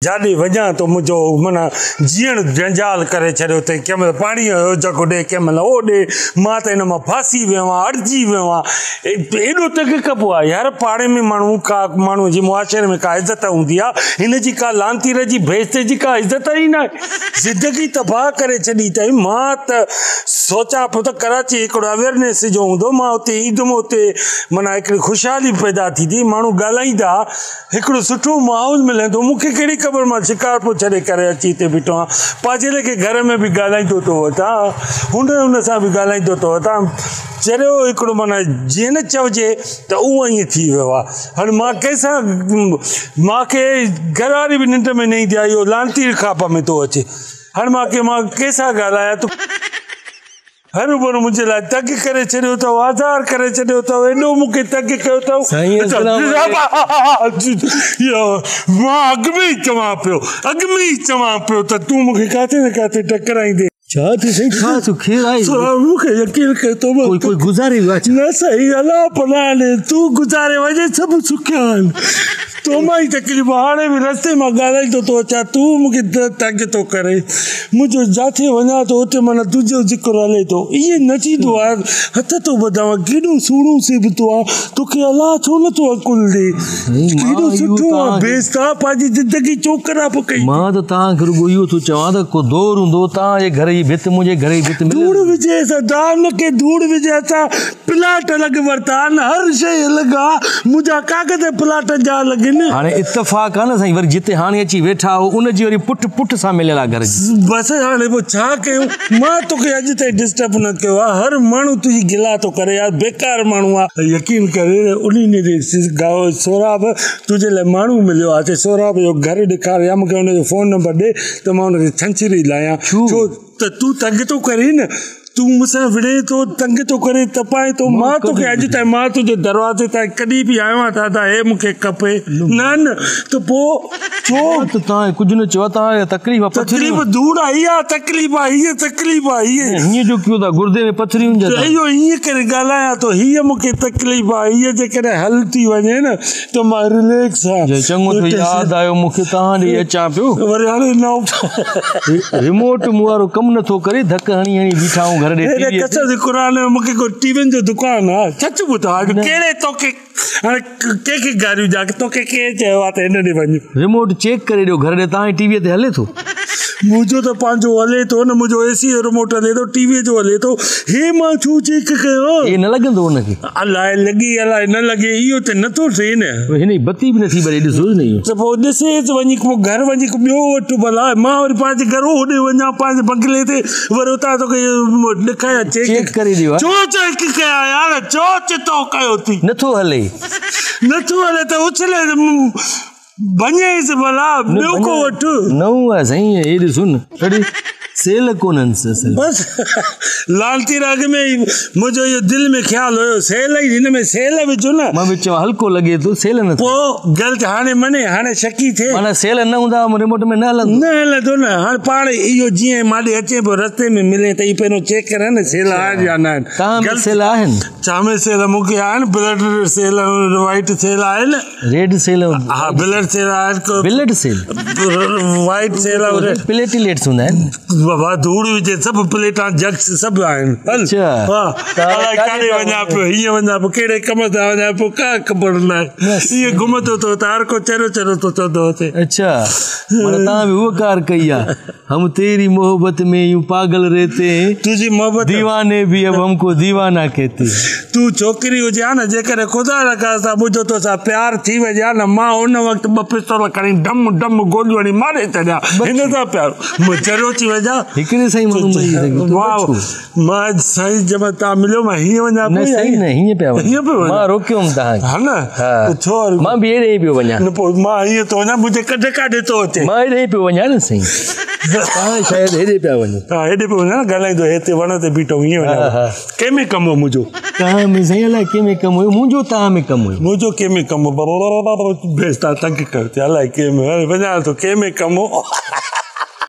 جاڏي وڃان ٿو منهنجو معنيٰ جيئڻ جنجال ڪري ڇڏيو اٿئي. ڪنهن مهل پاڻيء جو جڳ ڏي، ڪنهن مهل اهو ڏي. مان ته هن مان ڦاسي ويو آهيان، اڙجي ويو آهيان. ايڏو تنگ ڪبو آهي يار. پاڙي ۾ ماڻهو ڪا ماڻهوء جي معاشري ۾ ڪا عزت هوندي آهي. هن جي ڪا لعنتير جي بهشت جي ڪا عزت ئي ناهي. زندگي تباهه ڪري ڇڏي اٿئي. مان ته سوچان پيو ته ڪراچي هڪڙو اويئرنيس جو هوندو، مان اتي ايندم، اتي معنيٰ هڪڙي خوشحالي پيدا ٿيندي، ماڻهو ڳالهائيندا. هڪڙو سٺو ماحول ملندو. مون کي ڪهڙي خبر مان شڪارپور ڇڏي ڪري اچي هتي بيٺو آهيان. پنهنجي ليکي گهر ۾ به ڳالهائيندو ٿو وتان، هن هن سان به ڳالهائيندو ٿو وتان. چريو هڪڙو معنيٰ جيئن نه چئجي ته اهو ائين ٿي ويو آهي. هاڻي مان ڪنهن سان مان کي گهر واري به ننڊ ۾ نه ايندي آهي. اهو لعنتي خواب ۾ ٿو اچي. هاڻي مان مان ڪنهن سان ڳالهايان ته هروڀرو منهنجي لاء تنگ ڪري ڇڏيو اٿئو، آزار ڪري ڇڏيو اٿئو، ايڏو مون کي تنگ ڪيو اٿئو. سائين اسلام عليڪم. مان اڳ ۾ ئي چوان پيو، اڳ ۾ ئي چوان پيو ته تون مون کي ڪاٿي نه ڪاٿي ٽڪرائيندين. ڇا ٿيو سائين، ڇا ٿيو، خير آهي؟ سهراب مون کي يقين ڪر تو مان ڪوئي گذاري ويو آهي ڇا؟ نه سائين الله پناهه ڏي، تون گذاري وڃين سڀ سکيا آهن. تو مان ئي تڪليف آ، هاڻي به رستي مان ڳالهائيندو ٿو اچان، تون مون کي تنگ ٿو ڪرين. منهنجو جاٿي وڃان ٿو اتي معنيٰ تنهنجو ذڪر هلي ٿو. ائين نه ٿيندو آ، هٿ ٿو ٻڌان، ڪيڏو سهڻو سيبتو آ، توکي الله ڇو نه ٿو عقل ڏي. ڪيڏو سٺو آ بيست آ، پنهنجي زندگي ڇو خراب ڪئي. مان ته توهان کي رڳو اهو ٿو چوان ته ڪو دور هوندو، توهان جي گهر جي ڀت منهنجي گهر جي ڀت ملندي. ڌوڙ وجهيس، دان کي ڌوڙ وجهي اسان پلاٽ الڳ ورتا آهن، هر شيء الڳ آ، منهنجا ڪاغذ پلاٽن جا الڳ آهن. هاڻي اتفاق آ نه سائين، وري جتي هاڻي اچي ويٺا آهو ان جي وري پٺ پٺ سان مليل آ گهر جي. بس هاڻي پوء ڇا ڪيون، مان توکي اڄ تائين ڊسٽرب نه ڪيو آ، هر ماڻهو تنهنجي گلا ٿو ڪري يار بيڪار ماڻهو آ. يقين ڪر انهي ڏينهن سهراب تنهنجي لاء ماڻهو مليو آ، چي سهراب جو گهر ڏيکار يا مونکي ان جو فون نمبر ڏي ته مان ان کي ڇنڇري لاهيان. ڇو ته تون تنگ ٿو ڪرين نه، تون مون سان وڙهين ٿو، تنگ ٿو ڪرين، تپائين ٿو، مان توکي اڄ تائين مان تنهنجي دروازي تائين ڪڏهن به آيو آهيان ته ادا هي مون کي کپي نه نه ته پوء ڇو؟ مان ته توهان کي ڪجهه نه چيو آهي، توهان کي تڪليف آهي پٿريون. تڪليف ڌوڙ آهي، اها تڪليف آهي، هيء تڪليف آهي، هيء. هيئن جو ڪيو ٿا گردي ۾ پٿريون جا ته اهو هيئن ڪري ڳالهايان ٿو، هيء مون کي تڪليف آهي، هيء جيڪڏهن حل ٿي وڃي نه ته مان رليڪس آهيان. جي چڱو ٿيو ياد آيو مون کي توهان ڏي اچان پيو. وري هاڻي نه ريموٽ مون وارو ڪم نه ٿو ڪري ڌڪ هڻي هڻي بيٺا آهيون گهر ڏي ٽي وي تي. قسم قرآن ۾ مون کي ڪو ٽي وين جو دڪان آ سچ ٻڌاء ڪهڙي توکي هاڻي ڪنهن کي گاريون ڏيان توکي ڪنهن چيو آ ته هن ڏي وڃ. ريموٽ چيڪ ڪري ڏيو گهر ڏي توهان جي ٽي وي تي هلي ٿو. منهنجو ته پنهنجو هلي ٿو نه منهنجو اي سي جو ريموٽ هلي ٿو ٽي وي جو هلي ٿو هي مان ڇو چيڪ ڪيان. هي نه لڳندو ان کي. الائي لڳي الائي نه لڳي اهو ته نه ٿو ٿئي نه. هن جي بتي به نٿي ٻري ڏسوس نه اهو. ته پوء ڏسيس وڃي پوء گهر وڃي ڪو ٻيو وٺ ڀلا مان وري پنهنجي گهر هوڏي وڃان پنهنجي بنگلي تي وري اتان توکي ڏيکاريان چيڪ چيڪ ڪري ڏيو. ڇو چيڪ ڪيان يار ڇو چتو ڪيو ٿي. نٿو هلي. نٿو هلي ته اڇلي ڀڃيس ڀلا ٻيو ڪو وٺ. نئون آهي سائين هي ڏسو نه اڙي سيل ڪونهن اصل. بس لالٽي اڳ ۾ ئي منهنجو اهو دل ۾ خيال هيو سيل ئي هن ۾ سيل وجهو نه. مان به چوان هلڪو لڳي ٿو سيل نه. پوء غلط هاڻي مني هاڻي شڪي ٿئي. معنيٰ سيل نه هوندا ريموٽ ۾ نه هلندو. نه هلندو نه هاڻي پاڻ اهو جيئن مان ڏي اچين پيو رستي ۾ ملين ته اهي پهريون چيڪ ڪريان نه سيل آهن يا نه آهن. توهان ۾ سيل آهن؟ ڇا ۾ سيل مون کي آهن بلڊ سيل وائيٽ سيل آهن. ريڊ سيل ها بلڊ سيل آهن blood cell white cell platelets هوندا آهن بابا ڌوڙ وجهي سڀ پليٽا جگس سڀ آهن اڇا ها الائي ڪاڏي وڃان پيو هيئن وڃان پيو ڪهڙي ڪم تان وڃان پيو ڪا خبر نه آهي ائين گهمندو ٿو ته هر ڪو چريو چريو ٿو چوندو اچي اڇا معنيٰ توهان به اها ڪار ڪئي آهي هم تيري محبت ۾ يون پاگل رهتي هين تنهنجي محبت ديواني ڀي اب هم ڪو ديوانا ڪهتي هين. تون ڇوڪري هجين ها نه جيڪڏهن خدا نخواسته منهنجو توسان پيار ٿي وڃي ها نه مان ان وقت ٻه پستول کڻي ڊم ڊم گوليون هڻي ماري ڇڏيان هن سان پيار مان چريو ٿي وڃان هڪڙي سان ئي ماڻهو مري سگهي ٿو واهه مان سائين جنهن مهل توهان مليو مان هيئن وڃان پيو نه سائين نه هيئن پيا وڃو هيئن پيو وڃان مان روڪيو هوم توهان کي ها نه ها ڇو مان به اهڙي ئي پيو وڃان نه پوء مان هيئن ٿو وڃان منهنجي ڪڍ ڪاڏي ٿو اچي مان هيڏي ئي پيو وڃان نه سائين توهان شايد هيڏي پيا وڃو ها هيڏي پيو وڃان ڳالهائيندو هتي وڻ تي بيٺو هيئن وڃان ڪنهن ۾ ڪم هو منهنجو توهان ۾ سائين الائي ڪنهن ۾ ڪم هيو منهنجو توهان ۾ ڪم هيو منهنجو ڪنهن ۾ ڪم هو ڀيستا تنگ ڪيو ٿي الائي ڪنهن ۾ وڃان ٿو ڪنهن ۾ ڪم هو.